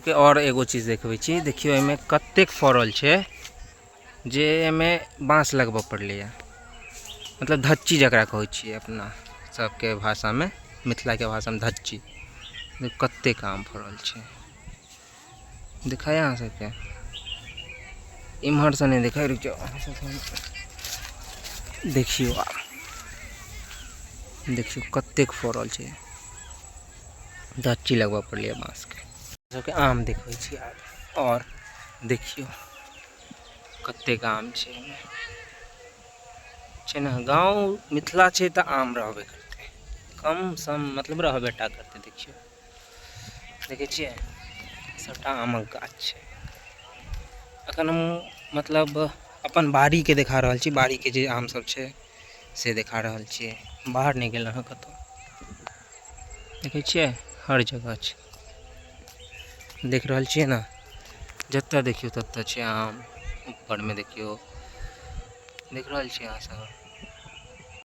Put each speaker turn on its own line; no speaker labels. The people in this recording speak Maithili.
के आओर एगो चीज देखबै छी। देखियौ, एहिमे कतेक फड़ल छै जे एहिमे बाँस लगबऽ पड़लैए, मतलब धच्ची जकरा कहै छियै अपना सबके भाषामे, मिथिलाके भाषामे धच्ची। कतेक आम फड़ल छै, दिखाइ अहाँ सबके? इम्हरसँ नहि देखाइ, रुकि जाउ। देखियौ आब, देखियौ कतेक फड़ल छै। धच्ची लगबऽ पड़लैए बाँसके। सबके आम देखबै छी आब। आओर देखियौ कतेक आम छै एहिमे छै ने। गाँव मिथिला छै तऽ आम रहबे करतै, कम सम मतलब रहबे टा करतै। देखियौ, देखै छियै, सबटा आमक गाछ छै। अखन हम मतलब अपन बाड़ीके देखा रहल छी, बाड़ीके जे आम सब छै से देखा रहल छियै। बाहर नहि गेलहुँ हँ कतहु। देखै छियै, हर जगह छै। देख रहल छियै ने, जतऽ देखियौ ततऽ छै आम। ऊपरमे देखियौ, देख रहल छियै अहाँ सब?